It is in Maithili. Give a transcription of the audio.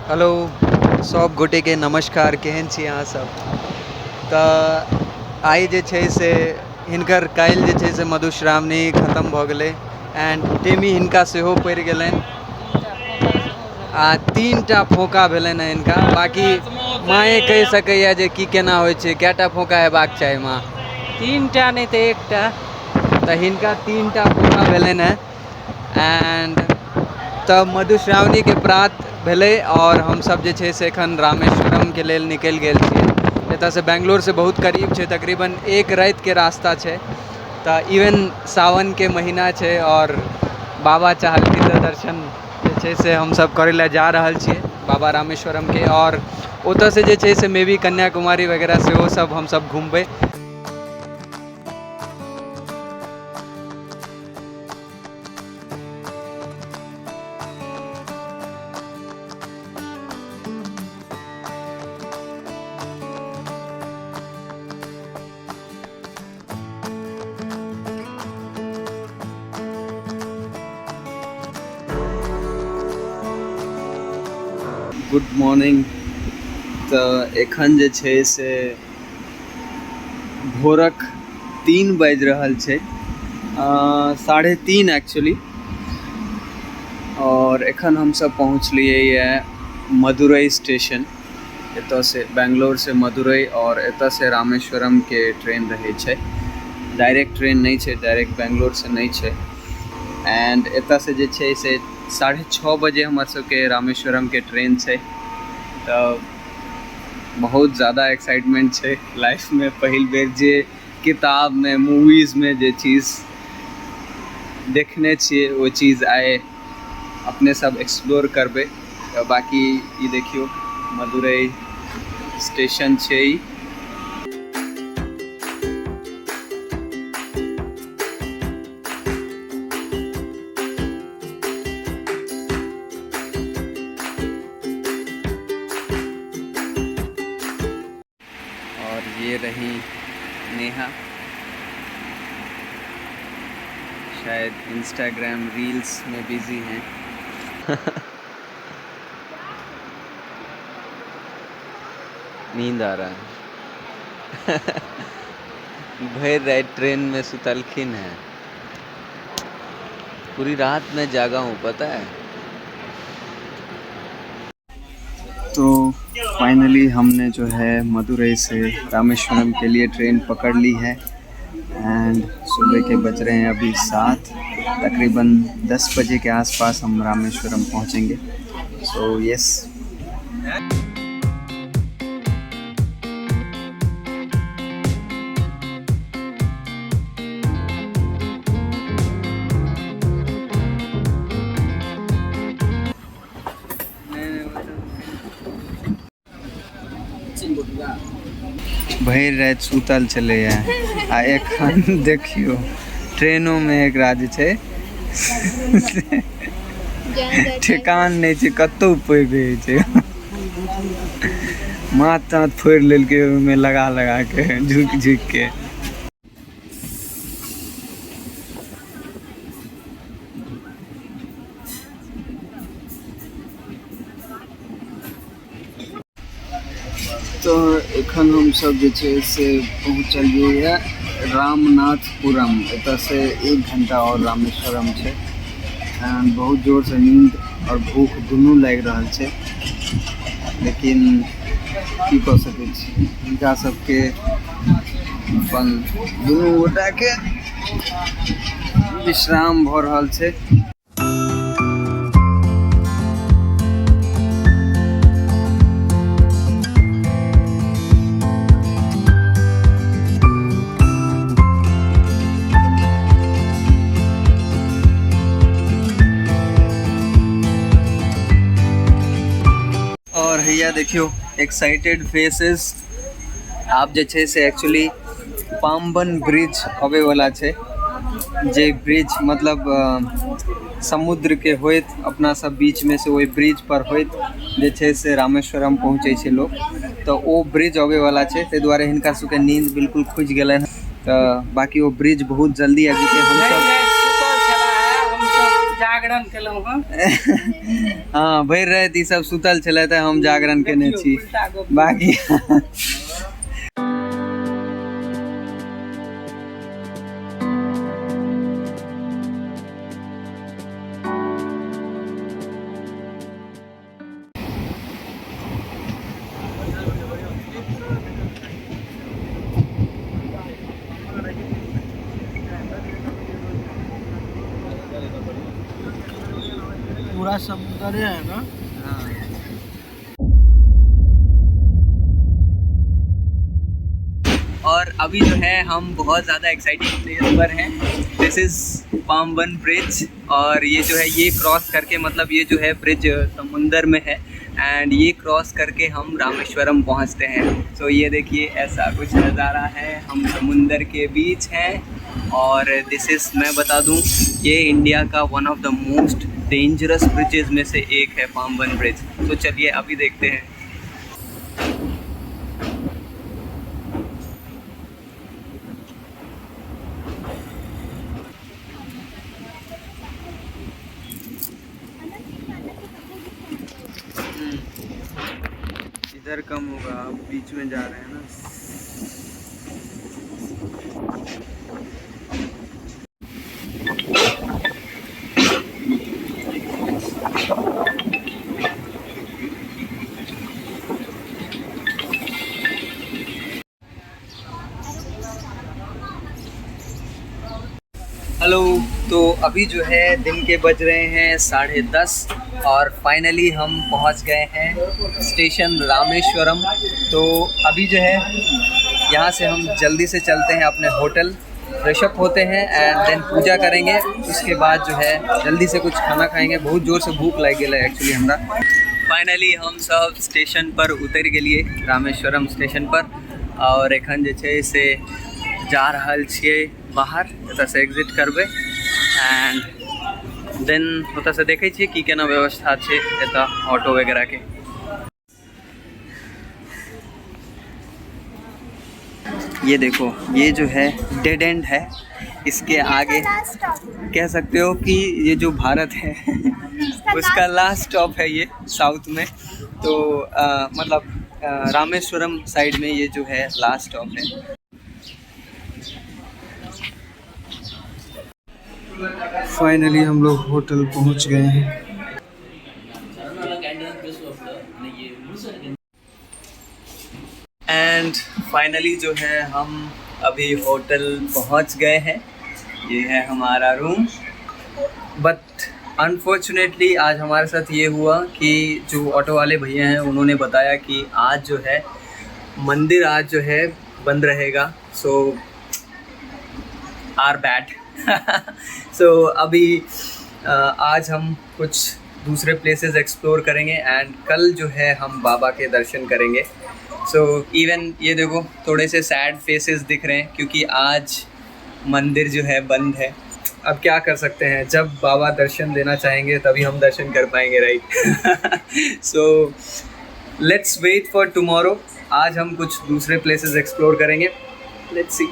हेलो सब गोटेके नमस्कार। केहन छी अहाँ सब? तऽ आइ जे छै से हिनकर काल्हि जे छै से मधुश्रावणी खतम भऽ गेलै एंड टेमी हिनका सेहो पड़ि गेलनि आ 3टा फोका भेलनि हँ हिनका। बाँकी माँए कहि सकैए जे की केना होइ छै, कएटा फोका हेबाक चाही माँ? 3टा नहि तऽ 1टा। तऽ हिनका 3टा फोका भेलनि हँ एंड तऽ मधुश्रावणीके प्रात भेलै आओर हमसब जे छै से एखन रामेश्वरमके लेल निकलि गेल छियै। एतऽसँ बेंगलोरसँ बहुत करीब छै, तकरीबन 1 रातिके रास्ता छै। तऽ इवन सावनके महीना छै आओर बाबा चाहलखिन तऽ दर्शन जे छै से हमसब करै लए जा रहल छियै बाबा रामेश्वरमके। आओर ओतऽसँ जे छै से मे बी कन्याकुमारी वगैरह सेहो सब हमसब घुमबै। Good morning. तऽ एखन जे छै से भोरक 3 बाजि रहल छै, 3:30 एक्चुअली। और एखन हमसब पहुँचलियै यऽ मदुरई स्टेशन। एतऽसँ बेंगलोरसँ मदुरई और एतऽसँ रामेश्वरमके ट्रेन रहै छै। डायरेक्ट ट्रेन नहि छै, डायरेक्ट बेंगलोरसँ नहि छै। एंड एतऽसँ जे छै से 6:30 बजे हमर सबके रामेश्वरमके ट्रेन छै। तऽ बहुत ज़्यादा एक्साइटमेंट छै लाइफमे, पहिल बेर जे किताबमे मूवीजमे जे चीज देखने छियै ओ चीज आइ अपने सब एक्सप्लोर करबै। तऽ बाकी ई देखियौ मदुरई स्टेशन छै ई। और ये रही नेहा, शायद इंस्टाग्राम रील्स में बिजी हैं। नींद आ रहा है। भर रात ट्रेन में सुतलखिन हैं, पूरी रात मैं जागा हूँ पता है। तो फाइनली हमने जो है मदुरई से रामेश्वरम के लिए ट्रेन पकड़ ली है एंड सुबह के बज रहे हैं अभी 7, तकरीबन 10 बजे के आसपास हम रामेश्वरम पहुंचेंगे। So yes. भरि राति सुतल छलैए आ एखन देखियौ ट्रेनोमे एकरा जे छै ठेकान नहि छै, कतहु पड़ि रहै छै। माथ ताथ फोड़ि लेलकै ओहिमे लगा लगा के, झुकि झुकि के। तऽ एखन हमसब जे छै से पहुँचलियै यऽ रामनाथपुरम। एतऽसँ 1 घंटा आओर रामेश्वरम छै। एंड बहुत जोरसँ नींद आओर भूख दुनू लागि रहल छै, लेकिन की कऽ सकै छी। हिनका सबके अपन दुनू गोटाके विश्राम भऽ रहल छै। और हैया देखियो एक्साइटेड फेसेस। आप जे छै से एक्चुअली पाम्बन ब्रिज अबै वाला छै, जे ब्रिज मतलब समुद्र के होइत अपना सब बीच में से ओहि ब्रिज पर होइत जे छै से रामेश्वरम पहुँचै छै लोग। तऽ ओ ब्रिज अबै वाला छै, ताहि दुआरे हिनका सबके नींद बिल्कुल खुजि गेलनि। तऽ बाकी ओ ब्रिज बहुत जल्दी आबि जेतै। हमसब सुतल छलाह, हमसब जागल जागरण केलहुँ हँ। हाँ, भरि राति ई सब सुतल छलै तऽ हम जागरण केने देखियौ, छी। उल्टा गप। बाकी पूरा समुद्र है ना। और अभी जो है हम बहुत ज़्यादा एक्साइटिंग प्लेस पर हैं। This is Pamban bridge और ये जो है ये क्रॉस करके, मतलब ये जो है ब्रिज समुंदर में है एंड ये क्रॉस करके हम रामेश्वरम पहुंचते हैं। सो ये देखिए ऐसा कुछ नज़ारा है, हम समुंदर के बीच हैं। और this is, मैं बता दूं, ये इंडिया का one of the most dangerous bridges में से एक है पाम्बन ब्रिज। तो चलिए अभी देखते हैं। इधर कम होगा, आप बीच में जा रहे हैं ना। हेलो, तो अभी जो है दिन के बज रहे हैं 10:30 और फाइनली हम पहुंच गए हैं स्टेशन रामेश्वरम। तो अभी जो है यहाँ से हम जल्दी से चलते हैं अपने होटल, फ्रेशअप होते हैं एंड then पूजा करेंगे। उसके बाद जो है जल्दी से कुछ खाना खाएंगे, बहुत ज़ोर से भूख लग गई है एक्चुअली हमरा। फाइनली हम सब स्टेशन पर उतर गेलिए, रामेश्वरम स्टेशन पर, और एखन जे छै से जा रहल छियै बाहर, एतऽसँ एग्जिट करबै एंड then ओतऽसँ देखै छियै की केना व्यवस्था छै एतऽ ऑटो वगैरहके। ये देखो, ये जो है डेड एंड है, इसके आगे कह सकते हो कि ये जो भारत है उसका लास्ट स्टॉप है ये साउथ में। तो मतलब रामेश्वरम साइड में ये जो है लास्ट स्टॉप है। फाइनली हम लोग होटल पहुंच गए हैं। एंड फाइनली जो है हम अभी होटल पहुंच गए हैं। ये है हमारा रूम। बट अनफॉर्चुनेटली आज हमारे साथ ये हुआ कि जो ऑटो वाले भैया हैं उन्होंने बताया कि आज जो है मंदिर आज जो है बंद रहेगा। सो are bad. सो अभी आज हम कुछ दूसरे प्लेसेस एक्सप्लोर करेंगे एंड कल जो है हम बाबा के दर्शन करेंगे। सो इवन ये देखो थोड़े से सैड फेसेस दिख रहे हैं क्योंकि आज मंदिर जो है बंद है। अब क्या कर सकते हैं, जब बाबा दर्शन देना चाहेंगे तभी हम दर्शन कर पाएंगे, right. So let's wait for tomorrow. आज हम कुछ दूसरे प्लेसेस एक्सप्लोर करेंगे, let's see.